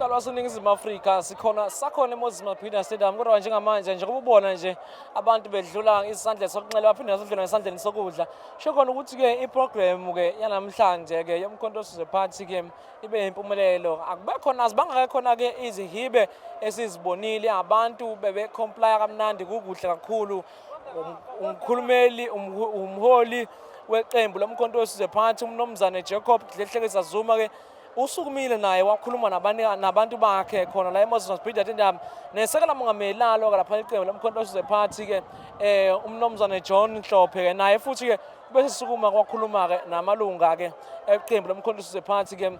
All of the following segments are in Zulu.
Mhlalo waseNingizimu Afrika sikhona sakhona eMoses Mabhida Stadium kodwa njengamanje njengoba ubona nje abantu bedlula isandla sokunxele baphinde basedlula ngesandleni sokudla sho khona ukuthi-ke iprogram-ke yanamhlanje-ke yoMkhonto Wesizwe Party-ke ibe yimpumelelo akube khona azibangake khona-ke izihibe esizibonile abantu bebecomplya kamnandi kukuhle kakhulu umkhulumeli umholi weqembu loMkhonto Wesizwe Party uMnumzane Jacob Dlehlekisa Zuma-ke usukumile naye wakhuluma nabantu bakhe khona la eMoses Mabhida Stadium nesekela mongameli lalo lapha iqembu loMkhonto Wesizwe Party ke uMnumzane John Hlophe ke naye futhi ke bese sukuma kwakhuluma ke namalunga ke eqembu loMkhonto Wesizwe Party ke.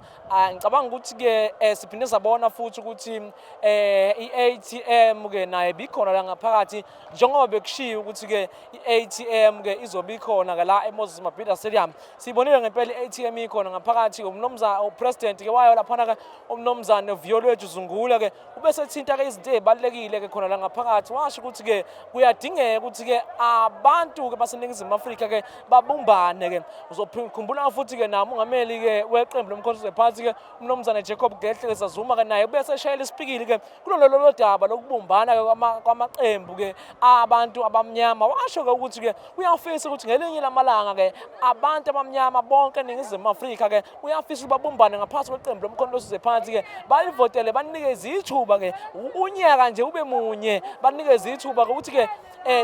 Ngicabanga ukuthi ke siphinde sabona futhi ukuthi i-ATM ke naye bikhona la ngaphakathi njengoba bekushiwo ukuthi ke i-ATM ke izobe ikhona ke la eMoses Mabhida Stadium. Sibonile ngempela i-ATM ikhona ngaphakathi umnumzane upresident ke wayo laphana ke umnumzane Vuyolwethu Zungula ke ubese thinta ke izinto ezibalekile ke khona la ngaphakathi washo ukuthi ke kuyadingeka ukuthi ke abantu ke baseNingizimu Afrika ke babumbane ke. Uzokhumbula futhi ke nami ungameli ke weqembu loMkhonto Wesizwe Party ke umnumzane Jacob Gedlekeza Zuma ke naye ubese eshayela isipikili ke kulolo lolo daba lokubumbana ke kwamaqembu ke abantu abamnyama washo ke ukuthi ke uyafisa ukuthi ngelinye lamalanga ke abantu abamnyama bonke eNingizimu Afrika ke uyafisa ukuthi babumbane ngaphansi kweqembu loMkhonto Wesizwe Party ke balivotele banikeze ithuba ke unyaka nje ube munye banikeze ithuba ke ukuthi ke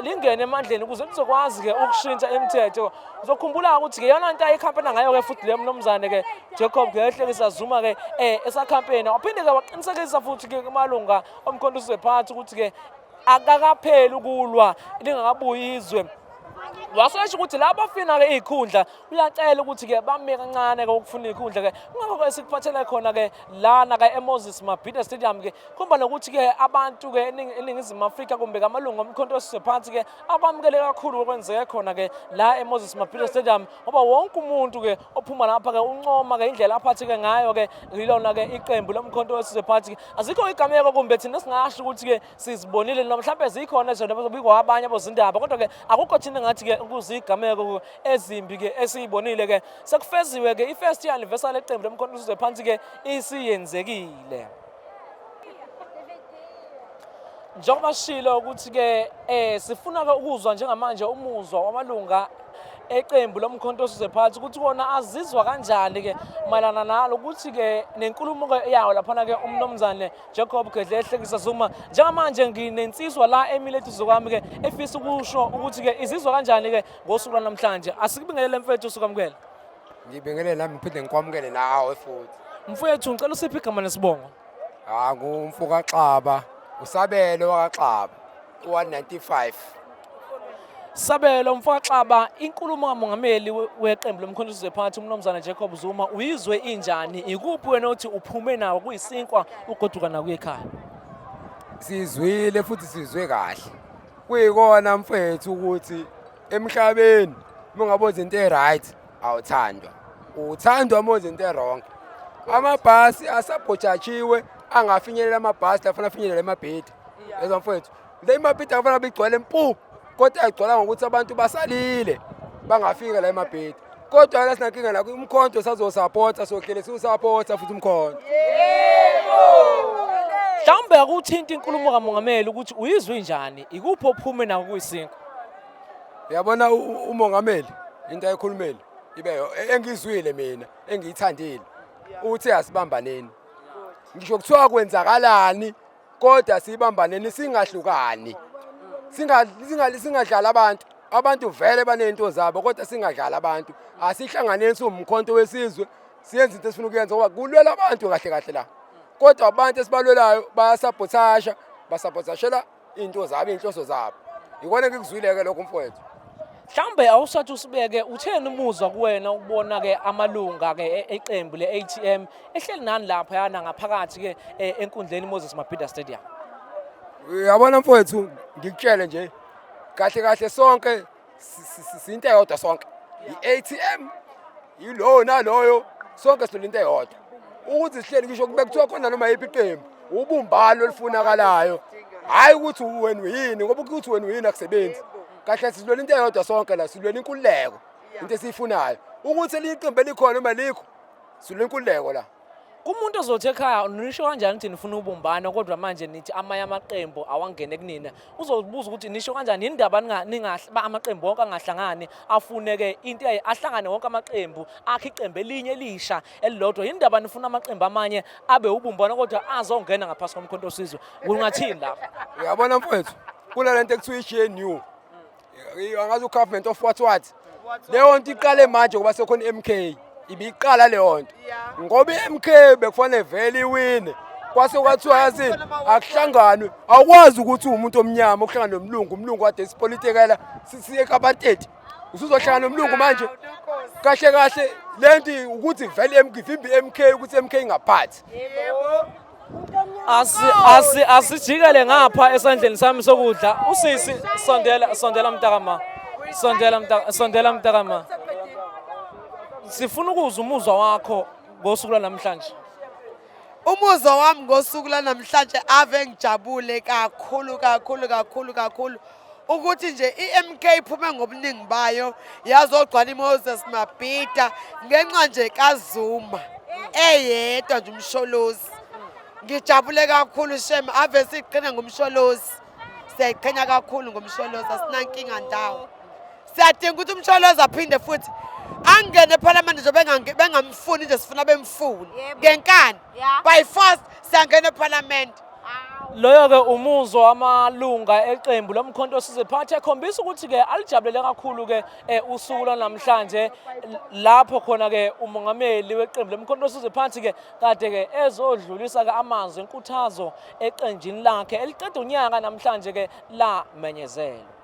lingene emandleni ukuze lizokwazi ke ukushintsha imithetho. Uzokhumbula ukuthi ke yona nto ayikhampena ngayo ke futhi le mnumzane ke Jacob Gedlekisa Zuma ke esakhampena waphinde ke waqinisekisa futhi ke kumalunga oMkhonto Wesizwe Party ukuthi ke akakapheli ukulwa lingakabuyi izwe. Wasesho ukuthi laba bafina ke izikhundla uyacela ukuthi ke bame kancane ke ukufuna izikhundla ke kungakho ke sikuphathele khona ke lana ke eMoses Mabhida Stadium ke khomba nokuthi ke abantu ke eNingizimu Afrika kumbe kamalungu oMkhonto Wesizwe Party ke akwamukele kakhulu okwenzeke khona ke la eMoses Mabhida Stadium ngoba wonke umuntu ke ophuma lapha ke uncoma ke indlela aphatheke ngayo ke yilona ke iqembu loMkhonto Wesizwe Party. Azikho igameko kumbe thina singasho ukuthi ke sizibonile noma mhlawumbe zikhona nje noma abanye abozindaba kodwa ke akukho thina ngathi ke kuzigameko ezimbi ke esiyibonile ke sekufeziwe ke i-first year anniversary leqembu loMkhonto Wesizwe Party ke isiyenzekile. Njengoba sishilo ukuthi ke sifuna ke ukuzwa njengamanje umuzwa wamalunga eqembu loMkhonto Wesizwe Party ukuthi wona azizwa kanjani ke mayelana nalo ukuthi ke nenkulumo ke yawo laphana ke umnumzane Jacob Gedleyihlekisa Zuma. Njengamanje nginensizwa la emile eduze kwami ke efisa ukusho ukuthi ke izizwa kanjani ke ngosuku lwanamhlanje. Asikubingelele mfethu, usukamukele. Ngibingelele nami ngiphinde ngikwamukele nawe futhi. Mfethu ngicela usiphe igama nesibongo. Ha ngumfo kaXaba, uSabelo wakaXaba, 195. Sabelo mfokaXaba, inkulumo kamongameli weqembu loMkhonto Wesizwe Party uMnumzane Jacob Zuma uyizwe injani? Ikuphi wena othi uphume nawo kuyisinkwa ugoduka nawo ekhaya? Sizwile futhi sizwe kahle. Kuyikona mfethu ukuthi emhlabeni uma ngabe into e-right awuthandwa. Uthandwa uma wenza into e-wrong. Amabhasi asabhojatshiwe angafinyelela amabhasi la kufanele afinyelele eMabhida. Yezwa mfethu. Le iMabhida kufanele bigcwele mpu kodwa ayigcwala ngokuthi abantu basalile bangafika la eMabhida. Kodwa la sinankinga la umkhonto sazosapotha sohlele siwusapotha futhi umkhonto. Mhlawumbe akuthinta inkulumo kamongameli ukuthi uyizwe injani, ikuphi ophume nako kuyisinkwa? Uyabona umongameli into ayikhulumeli ibe engizwile mina engiyithandile uthi asibambaneni. Ngisho kuthiwa kwenzakalani kodwa sibambaneni singahlukani. Singadlala abantu. Abantu vele banento zabo kodwa singadlala abantu. Asihlanganeni siwumkhonto wesizwe siyenze into esifuna ukuyenza ngoba kulwela abantu kahle kahle la. Kodwa abantu esibalwelayo bayasabhothasha, basabhothashela into zabo, inhloso zabo. Ikona engikuzwile ke lokho mfowethu. Mhlawumbe awusathi usibeke utheni umuzwa kuwena ukubona ke amalunga ke eqembu le-ATM ehleli nani lapha yana ngaphakathi ke enkundleni Moses Mabhida Stadium. Uyabona mfowethu ngikutshele nje kahle kahle sonke sinto eyodwa sonke. I-ATM yilowo naloyo sonke silwela into eyodwa. Ukuthi sihleli ngisho kube kuthiwa khona noma yiphi iqembu ubumbano olufunakalayo. Hayi ukuthi wena uyini ngoba ukuthi wena uyini akusebenzi. Kahle silwela into eyodwa sonke la silwela inkululeko into esiyifunayo. Ukuthi elinye iqembu elikhona noma likho silwela inkululeko la. Kumuntu ozothi ekhaya nisho kanjani ukuthi nifuna ubumbano kodwa manje nithi amanye amaqembu awangene kunina. Uzobuza ukuthi nisho kanjani yini ndaba amaqembu wonke angahlangani afune-ke into ahlangane wonke amaqembu akhe iqembu elinye elisha elilodwa. Yini ndaba nifuna amaqembu amanye abe ubumbano kodwa azongena ngaphansi koMkhonto Wesizwe? Ungathini lapho? Uyabona mfowethu, kunalento ekuthiwa i-GNU. Angazi u-government of what what. Leyo nto iqale manje ngoba sekhona i-MK. Ibiqala leyo nto. Ngoba i-MK bekufanele vele iwine. Kwase kwathiwa yazini akuhlanganwe. Awukwazi ukuthi uwumuntu omnyama ukuhlangana nomlungu, umlungu kade esipolitikela siye kabateti. Usuzohlangana nomlungu manje. Kahle kahle lento ukuthi vele i-MK ivimbe i-MK ukuthi i-MK ingaphathi. Asi asi asijikele ngapha esandleni sami sokudla. Usisi sondela sondela mntakama. Sondela mntaka sondela mntakama. Sifuna ukuzwa umuzwa wakho ngosuku lwanamhlanje. Umuzwa wami ngosuku lwanamhlanje ave ngijabule kakhulu kakhulu kakhulu kakhulu ukuthi nje i-MK iphume ngobuningi bayo yazogcwala iMoses Mabhida ngenxa nje kaZuma eyedwa nje uMsholozi. Ngijabule kakhulu shem ave siqhina ngoMsholozi. Siyayiqhenya kakhulu ngoMsholozi asinankinga ndawo. Siyadinga ukuthi uMsholozi aphinde futhi angene ephalamende nje bengamfuni nje sifuna bemfuni ngenkani by force siyangena ephalamende. Loyo-ke umuzwa wamalunga eqembu loMkhonto Wesizwe Party ekhombisa ukuthi-ke alijabulele kakhulu-ke usuku lwanamhlanje lapho khona-ke umongameli weqembu loMkhonto Wesizwe Party-ke kade-ke ezodlulisa-ke amazwi enkuthazo eqenjini lakhe eliqeda unyaka namhlanje-ke lamenyezelwa.